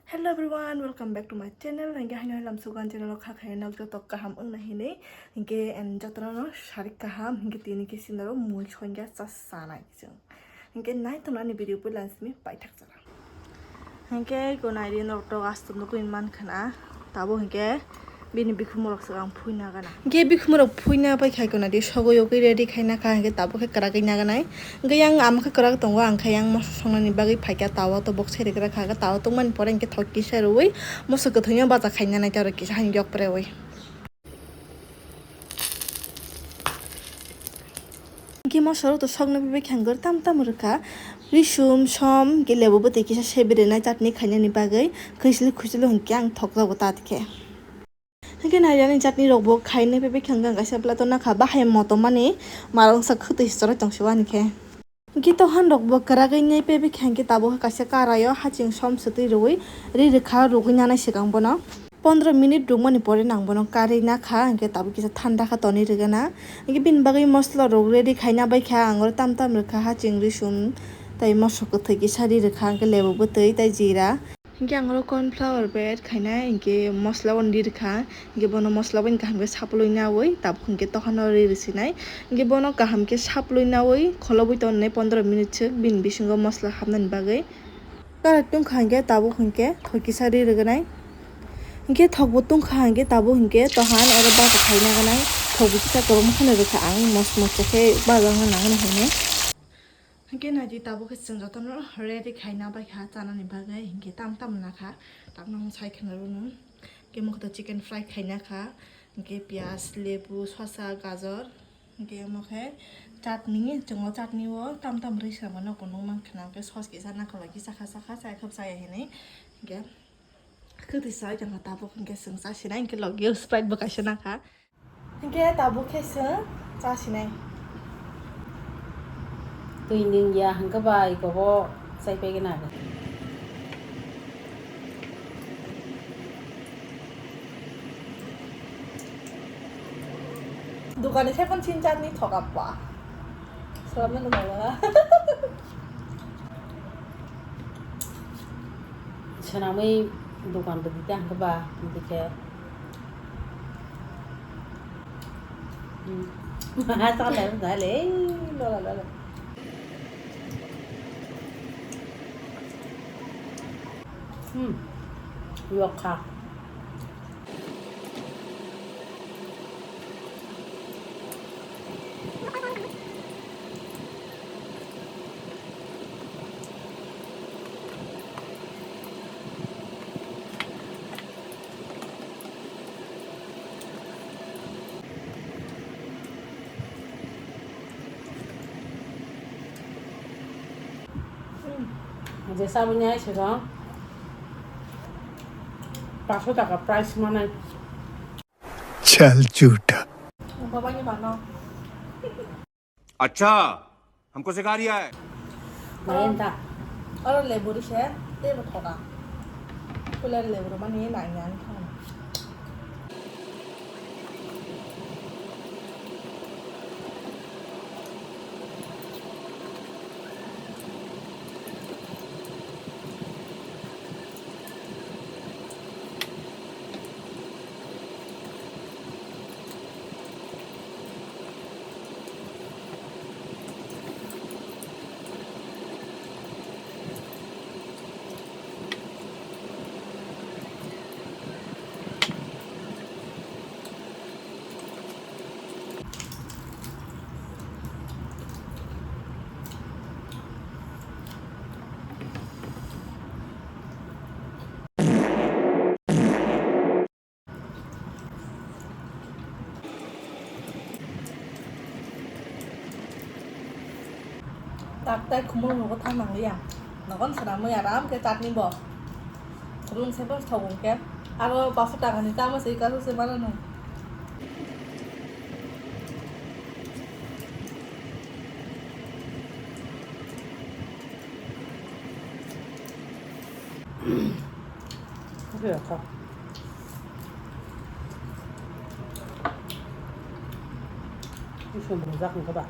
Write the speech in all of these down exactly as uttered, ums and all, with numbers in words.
Hello everyone, welcome back to my channel. Hingke haino lamsugan channel o kha khaina nok joto kaham wngna hinwi. Hingke and jotono no sarik kaham. Hingke tini ke sinaro mui songya cha sanai chwng. Hingke nai tongna ni video pui lansimi paithak jora. Hingke ko nai ri nok tok asto nukui man khana. Tabo hingke bini bikhumorok swkang phuina gana. Hingke bikhumorok phuina pai khai ko nai ri sogo yogwi ready khaina kha hingke tabo khe kwragwi naganai. Hingke yang ama khe kwrak tongo, ang khe yang moso songnani bagwi phaikha, tawa to bok seri kwrak kha, tawa tongmani pore hingke thok kisa rwui moso kwthwino bacha khaina nai tei oro kisa hani yok preui. Hingke moso rok to sokna bebek hangor tam tam rwkha, risum, som, hingke lebu bwtwi kisa sebi rwnai chutney khainani bagwi, khuisili khuisili hingke ang thok jago ta khe. Hingke nairani chutney rok bo khainai bebek hingke ang kaisa plato nakha, bahai motomani marongsa khwtwi se choroi tongsi ani khe. Hingke tohan rok bo kwragwi nai pebek kha hingke tabuk kaisa karai o haching som swtwi rwui ri rwkha, rwgwi nanai swkang bono. Pondro minute rwgmani pore nang bono karwi nakha, hingke tabuk kisa thanda kha tonwi rwgana. Hingke bini bagwi mosla rok ready khaina bai kha, ang oro tam tam rwkha haching risum tei moso kwthwi kisa ri rwkha, hingke lebu bwtwi tei jira. Hingke ang oro corn flour bai add khainai, hingke mosla bo ri rwkha, hingke bono mosla bo kaham khe saplui naui tabuk hingke tohano ri rwsinai, hingke bono kaham khe saplui naui kholobwi tongnai pondro minute swk bini bisingo mosla hapnani bagwi. Karai tungkha hingke tabuk hingke thok kisa ri rwgwnai, hingke thokbo tungkha hingke tabuk hingke tohan oro bacha khaina gwnai, thokbo kisa kwbangma kheno rwkha ang mos mos khe bacha nangani hinwi. Hingke naidi tabuk khe chwng jotono ready khaina bai kha chanani bagwi, hingke tam tam na kha, tamno sai khwna rwno. Hingke mokhe to chicken fry khaina kha, hingke piyaj, lebu, sosa, gajor, hingke mokhe chutney, chwng o chutney o tam tam rwi swnamwi nokbo nukmankha, hingke sos kisa nakhwlai kisa kha, sakha, chaya khap chaya hinwi, hingke kwtwi sai tongkha tabuk, hingke chwng chasinai, hingke logi o Sprite bo kaisa nakha. Hingke tabuk khe chwng chasinai. Twi nwng ya hingke ba ikogo chaipaigwna. Dukani sekhon chin chatni thokapwa. Swlamano mala. Swnamwi dokan rwdi ta hwnkhe ba, hwnkhe. Hmm. Chale, chale, ei, lola, lola. Hmm. Yokha. Je saboni ai sero paso taka price manai. Chal chuta. Baba ni mano. अच्छा, हमको सिखा रिया है। Nayen ta. Oro lebu ri se, tei bo thoka. Kular lebu ro mani nang yang thang. Tak tai khumul nogo thang nangliya. Nogon swnamwi aram khe chutney bo. Khulum se bo thogo khe. Aro paso taka ni chama se kasu se mano no. Oke, oke. Ini sumber zak nggak, Pak?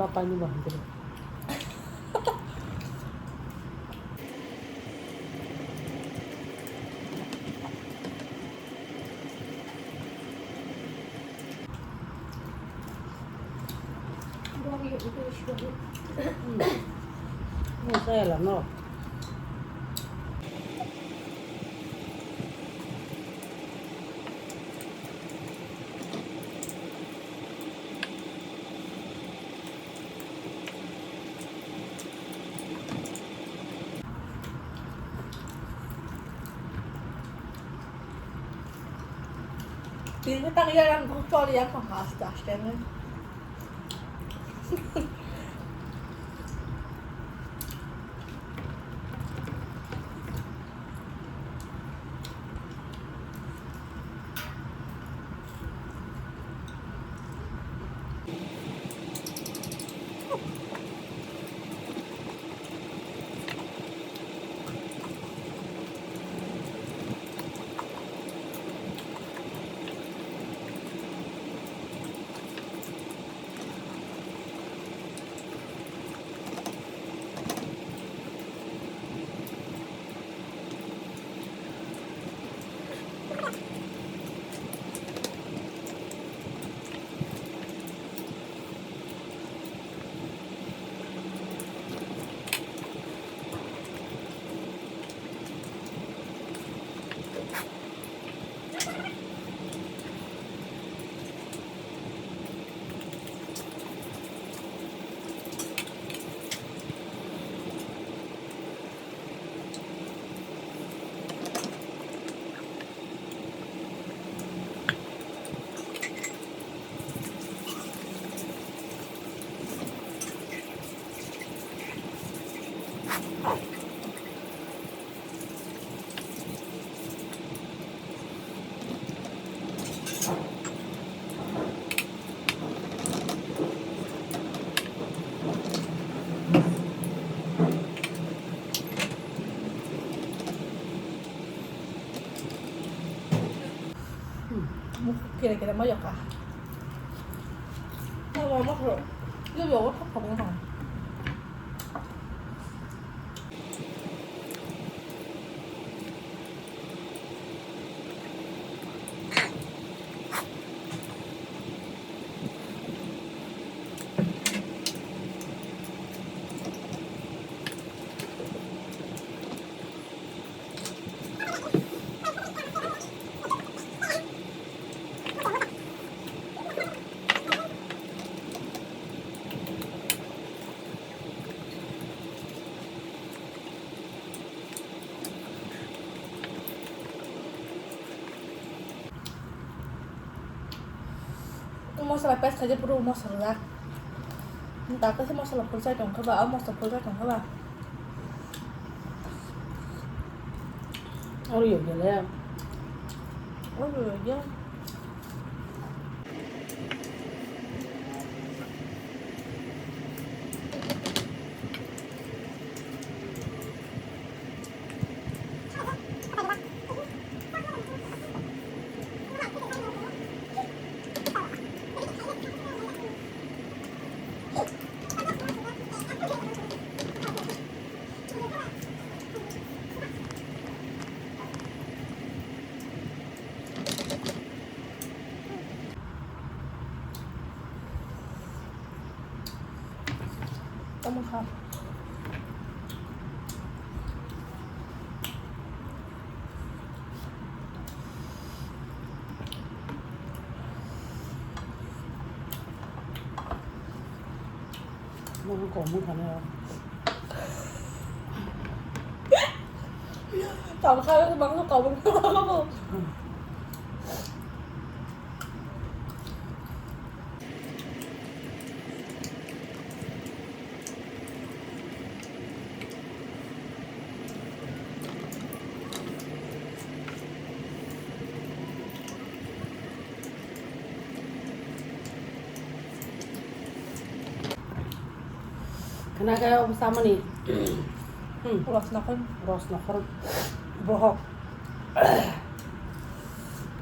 Papaini bo hwnkhe. Saya lah no. Tini tang ya yang kok chol yang kok aste aste ne. Kira kira ma yoka. Tawa ma kro. Yo yo wa thok thok ma. Masala paste khaijak, puro masala jak. Daksa se masala phulsai tongkha ba, a masala phulsai tongkha ba. Oro yokya le. Oro yokya. Tamo kha. Mo kong mo kha na. Tamo kha, bang kong mo kha. Khna khe obo chamani. Hmm. Rosnokhor. Rosnokhor. Bohok.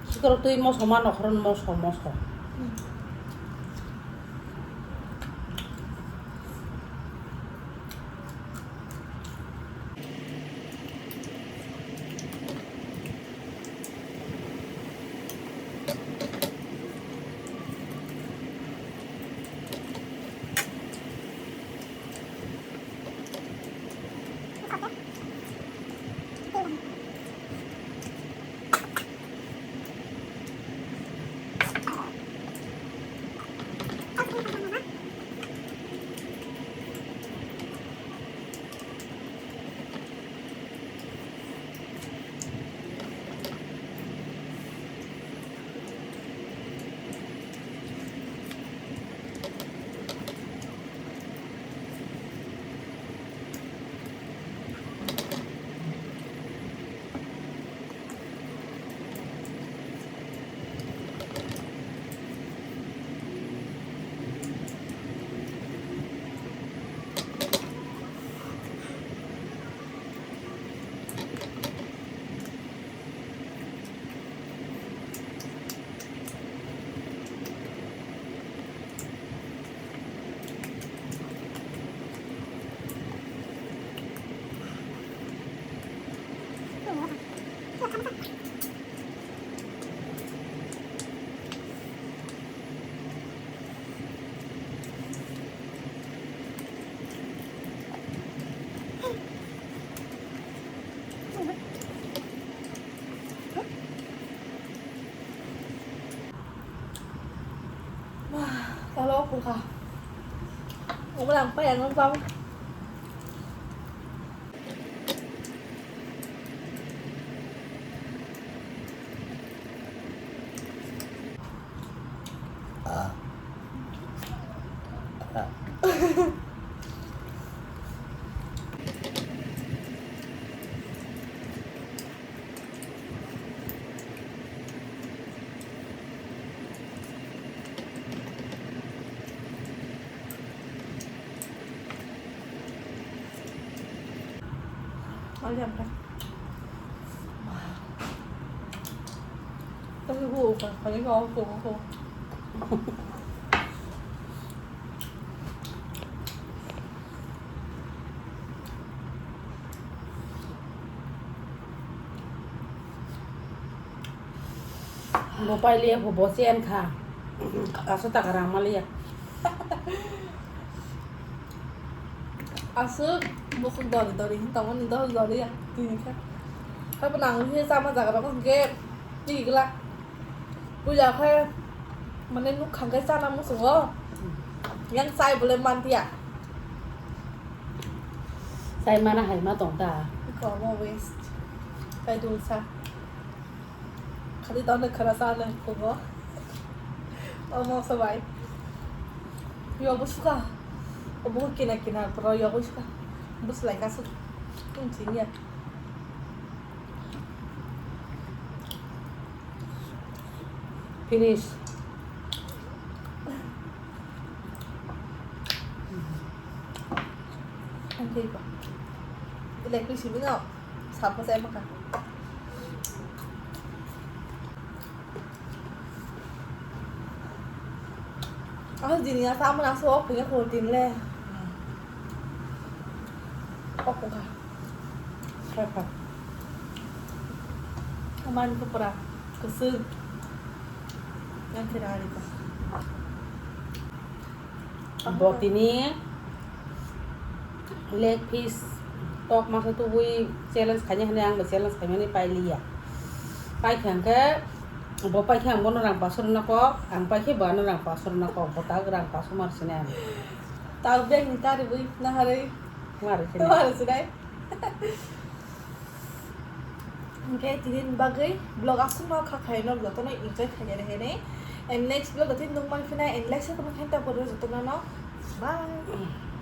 Sikorok twi moso ma nokhorno moso moso. Hmm. Wala ang payang ang pam. Bo pailiya bo, bo chen kha. Aso taka rang maliya. Aso bokuk dori dori hin tongmani dori dori ya tini kha. Kha bo nang hi chama jaga rok hingke tigi glak. Puila khe mane nuk khang khe chana muchungo. Yang chai bole mantia. Chai mana hai ma tong ta. Kormo waste. Chai dul sa. Khadi tong de khara sa le kugo. Omo sabai. Yo bo suka. Obo kina kina pro yo bo suka. Bus lai ka su. Tum ching ya. Finish. Ang khe ko. Ilai kwi simi no. Sabo sai maka. Ang jini asa amon aso punya ko tin le. Kok ko ka. Kok ko. Aman ko pura. Kusuk. Yang kira hari ko. Bo tini leg piece tok masa tubui challenge khaina hwnwi ang bo challenge khaimani pailiya. Paikha hwnkhe bo paikha ang bono rang paso rwna kok, ang paikhe bo ano rang paso rwna kok, bo tak rang paso mar sini ang. Tak bag ni tari bui naharwi. Mar sini. Mar sini. Hingke tini ni bagwi vlog aswkno kha khaino jotono enjoy khainai hinwi. And next vlog o tini nukmani phina and like share comment khaina taporo jotono no. Bye.